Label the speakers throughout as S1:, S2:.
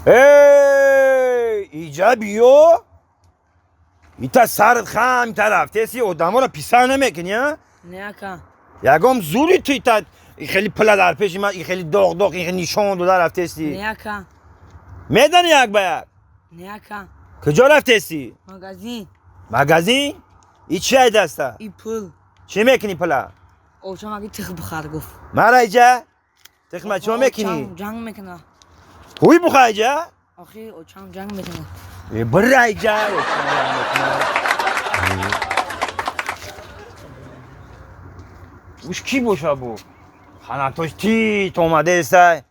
S1: Эй, иҷа биё. Ита сарат хам рафтеси, одаморо писар намекунӣ, а?
S2: Не, ака.
S1: Ягом зури ту ита хеле пула дар пеши ман, хеле доғ доғ, хеле нишон дода рафтеси.
S2: Не, ака.
S1: Медани як ба як?
S2: Не, ака.
S1: Куҷо рафтеси?
S2: Магазин.
S1: Магазин? И чи ай даста?
S2: И пул.
S1: Чӣ мекунӣ пула?
S2: Очам аги тих бихар гуфт.
S1: Мара иҷа? Тихма чо мекунӣ?
S2: Очам ҷанг мекуна.
S1: Ҳуй буха иҷа?
S2: Охи очам ҷанг мекуна.
S1: Э, бира иҷа. Очам ҷанг мекуна. Уш кӣ боша бу? Ханатош тит омадаестай.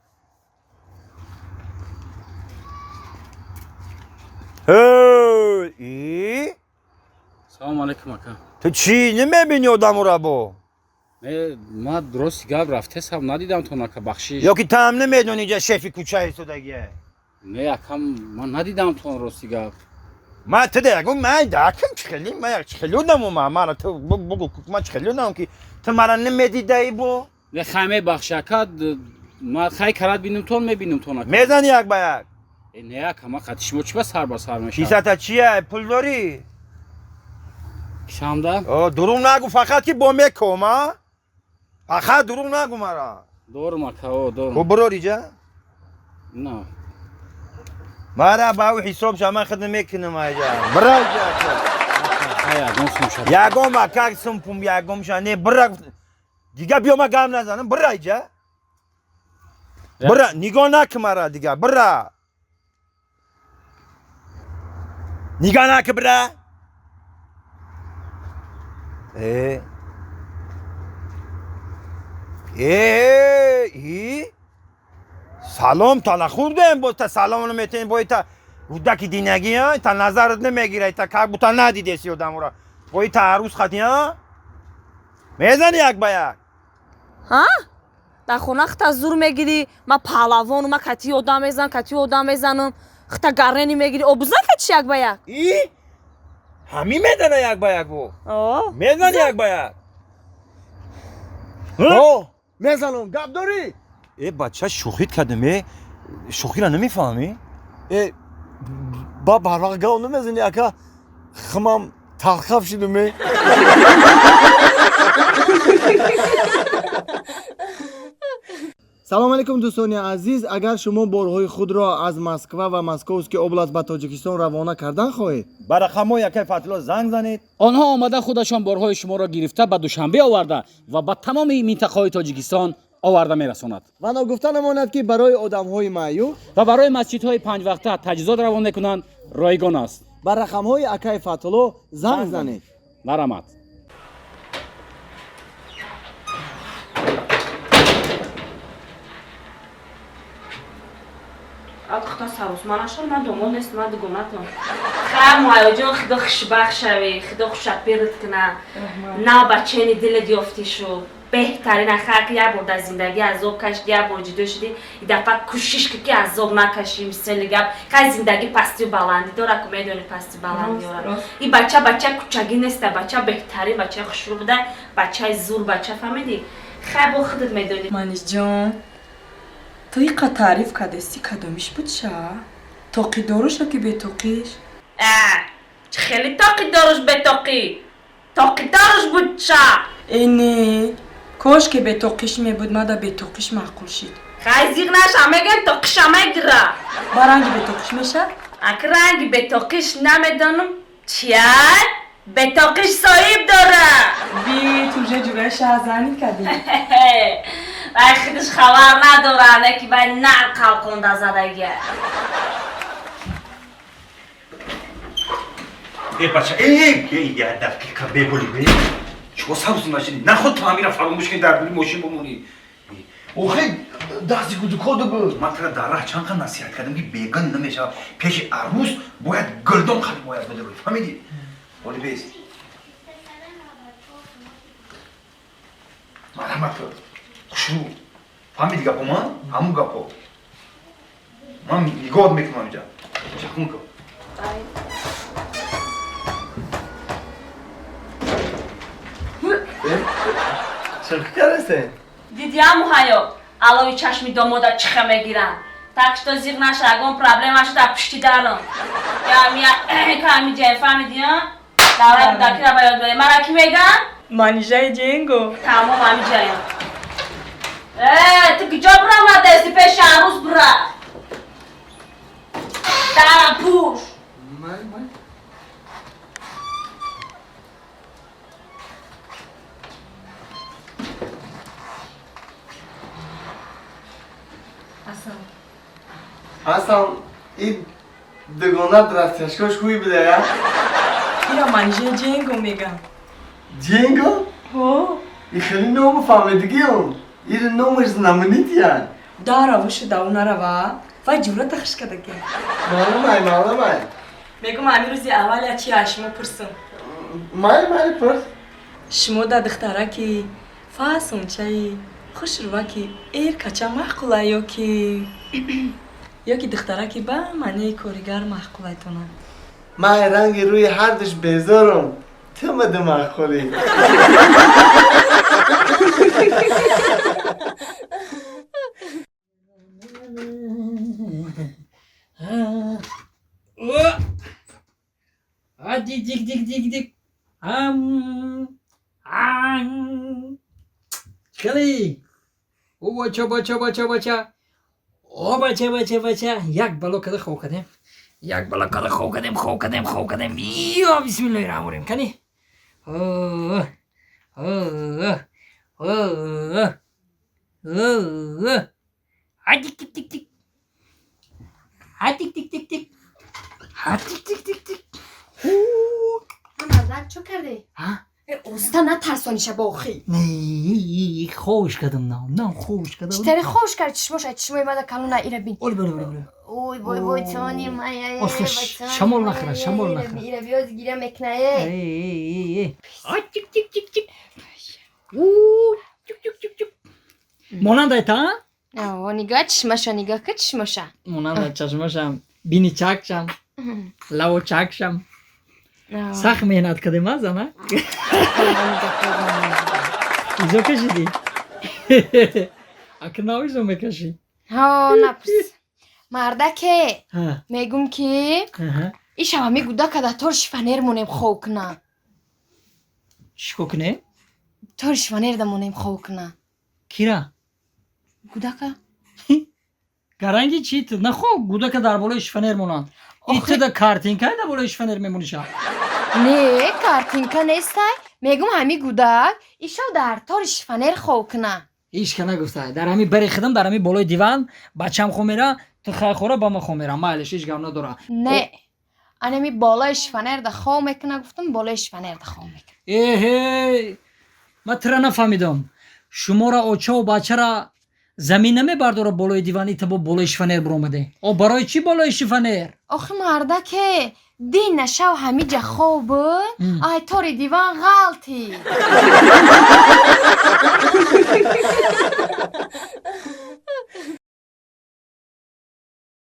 S1: Ҳей, и?
S3: Салому алейкум, ака.
S1: Ту чӣ намебинӣ одамура бо?
S3: Не, ма рости гап рафтесам, надидамтон, ака, бахшиш.
S1: Ё ки таам намедонӣ иҷа шефи кӯча истодагия?
S3: Не, ака, ман надидамтон, рости гап.
S1: Ма ту да ягон ман дакам чӣ хеле, ман як чӣ хеле одаму ма мара ту бугу, ман чӣ хеле одамам ки ту мара намедидаи бо?
S3: Не, хай, мебахши, ака, ма хай карат бинумтон, мебинумтон, ака.
S1: Мезани як ба як?
S3: Э, не, ака, ма қати шумо чӣ ба сар ба сар мешавам?
S1: Кисата чия? Пул дорӣ?
S3: Кишамда?
S1: О, дурӯғ нагу, фақат ки бо меком, а? Фақат дурӯғ нагу мара.
S3: Дорум, ака, о, дорум.
S1: Хуб, бирор иҷа.
S3: На.
S1: Мара ба ӯ ҳисоб ша, ман хидм мекунам иҷа. Бира иҷа.
S3: Хай, ягон сум шад.
S1: Ягон акак сум пум ягон ша не, бира. Дига биё, ман гап назанам, бира иҷа. Бира, нигоҳ накун мара дига, бира. Нигоҳ накун, бира. Э. Э, и? Салом та нахӯрдем, боз та салом наметем, бо ита рӯдаки динагӣ, а? Та назарат намегира, та как будто надидеси одамура. Бо ита арӯз хати, а? Мезани як ба як?
S4: Ҳа? Дар хона хита зур мегирӣ, ма паҳлавону ма кати одам мезанам, кати одам мезанам, хита гарени мегирӣ, обузан качи як ба як?
S1: И? Ҳамин мезана як ба як бо?
S4: О.
S1: Мезани як ба як?
S5: О, мезанам, гап дорӣ?
S1: Э, бача, шӯхит кардем, э? Шӯхиро намефаҳмӣ?
S5: Э, ба барвақт гап намезанӣ, ака, химам талхаф шидум, э. Салом алейкум, дӯстони азиз. Агар шумо борҳои худро аз Москва ва Московский область ба Тоҷикистон равона кардан хоҳед,
S1: ба рақамҳои якаи Фатило занг занед.
S3: Онҳо омада худашон борҳои шуморо гирифта, ба Душанбе оварда ва ба тамоми минтақаҳои Тоҷикистон оварда мерасонад.
S5: Ва ногуфта намонад, ки барои одамҳои маъюб
S3: ва барои масҷидҳои панҷвақта таҷҳизот равон мекунанд, ройгон аст.
S5: Ба рақамҳои акаи Фатулло занг занед.
S3: Марҳамат.
S4: Худо сарусма нашав, ман домод нест, ман дугонатон. Хай, муайёҷон, худо хушбахт шавӣ, худо хушапират куна. Нав бачени дилат ёфтӣ шу. Беҳтарин ахар ки як бор дар зиндагӣ азоб кашидӣ, як бор ҷудо шудӣ, и дафъа кӯшиш кӣ, ки азоб накашӣ, мисоли гап. Хай, зиндагӣ пастию баландӣ дора, ку медонӣ, пастию баландӣ дора. И бача бача кучагӣ неста, бача беҳтарин, бачаи хушрӯ буда, бачаи зур, бача, фаҳмидӣ? Хай, бо худат медонӣ.
S6: Манишҷон, ту иқа таъриф кардести, кадомиш буд ша? Тоқӣ доруша ки бетоқиш?
S4: А, хеле тоқи доруш, бетоқӣ. Тоқи доруш буд ша.
S6: Э, не, кош ки бетоқиш мебуд, мада бетоқиш маъқул шид.
S4: Хай, зиғ наша, мегӯем, тоқиша мегира.
S6: Ба ранги бетоқиш меша?
S4: Ак ранги бетоқиш намедонам чия, бетоқиш соҳиб дора.
S6: Би, ту уже ҷураи шаҳзанӣ кардӣ.
S4: Вай худаш хабар надора, не ки вай нар қалқонда задагия.
S1: Э, бача, э, э, як дақиқа беголи, бе. Чико сабз машини? Наход ту ҳамира фаромӯш кунӣ, дар дури мошин бимонӣ.
S5: Охи, дасти гудукоду буд.
S1: Ман тара дар раҳ чанд қад насиҳат кардам, ки беган намешавад. Пеши арӯз бояд гулдон қали бояд бидурӣ. Фаҳмидӣ? Оли бес. Марҳамат кун. Хушрӯ. Фаҳмидӣ гапо ман? Ҳамун гапо. Ман нигоҳ мекунам инҷа. Чакун кун.
S5: Шӯхӣ кардесте?
S4: Дидиам, муҳайё, алови чашми домода чиха мегиранд. Так что зиқ наша, ягон проблема шуда пишти дарам. Я мия ками ҷай фаҳмидӣ, а? Давраи кӯдакиро ба ёд дорем. Мара кӣ меган?
S6: Манижаи ҷенго.
S4: Тамом, ҳами ҷаям. Э, ту куҷо биромадаисти? Пеши арӯз бира. Дарам пӯш.
S5: Май, май.
S6: Асан.
S5: Асан, и дугона рафташкош хуй буда, я?
S6: Ира Манижаи ҷенго меган.
S5: Ҷенго?
S6: Ҳо.
S5: И хеле ному фаҳмидигиам. Ира номаш знаменития.
S6: Дараву шуда у нарава. Вай ҷурата хуш кадаги.
S5: Маълумай, маълумай.
S6: Мегум ҳамин рӯзи аввал я чи аз шумо пурсум.
S5: Майли, майли, пурс.
S6: Шумо да духтараки фасончаи хушруваки эркача маъқула ёки духтараки ба маънии коригар маъқулайтонад?
S5: Ман ранги рӯи ҳардуш безорум. Ту мада маъқулӣ.
S3: А дик дик дик дик дик. Ам. Ан. Хеле. О бача бача бача бача. О бача бача бача. Як бало када хоб кардем. Як бало када хоб кардем, хоб кардем, хоб кардем. Ё бисмиллоҳир раҳмонир раҳим. Кани? О. О. О. О. А дик дик дик дик. А дик дик дик дик. А дик дик дик дик.
S7: Мардак, чо кардӣ?
S3: Ҳа?
S7: Оста натарсониша бохӣ.
S3: Не, хош кардам, на, на, хош кардам.
S7: Чӣ тари хош кард? Чишмоша, чишмои мада калона, ира бин.
S3: Оли, бале, бале, бале.
S7: Ой, бой, бой, чони май.
S3: Ох, шамол нахӯра, шамол нахӯра.
S7: Ира биёз гиря мекунае.
S3: Эй, эй, эй. А тик тик тик тик. У, тик тик тик тик. Монандай та?
S7: О, нигаҳ чишмаша, нигаҳ ка чишмаша.
S3: Монандай чашмашам, бини чакшам, лаву чакшам. Сахт меҳнат кардем, а зана? Изо кашидӣ? Ака нав изо мекашӣ?
S7: Ҳо, напурс. Мардаке,
S3: Ҳа.
S7: мегум ки
S3: Аҳа.
S7: ишава мегуда када тор шифанер монем хов куна.
S3: Чӣ кор кунем?
S7: Тори шифанер да монем хов куна.
S3: Кира?
S7: Гудака?
S3: Гаранги чи ту? Нахо гудака дар болои шифанер монанд. Итуда картинка дар болои шифанер мемониша.
S7: Не, картинка нестай. Мегум ҳами гудак ишав дар тори шифанер хов куна.
S3: Ҳеч ка нагуфта. Дар ҳами бари хидам, дар ҳами болои диван бачам хоб мера, ту хайхора ба ман хоб мера. Майлиш, ҳеҷ гап надора.
S7: Не, анами болои шифанер да хов мекуна гуфтам, болои шифанер да хов мекуна.
S3: Эҳе, ман тура нафаҳмидам. Шуморо очаву бачара замин намебардора болои диван, ита бо болои шифанер биромаде. О, барои чӣ болои шифанер?
S7: Охи мардаке, дин нашав ҳамиҷа хов буд, ай тори диван ғалтӣ.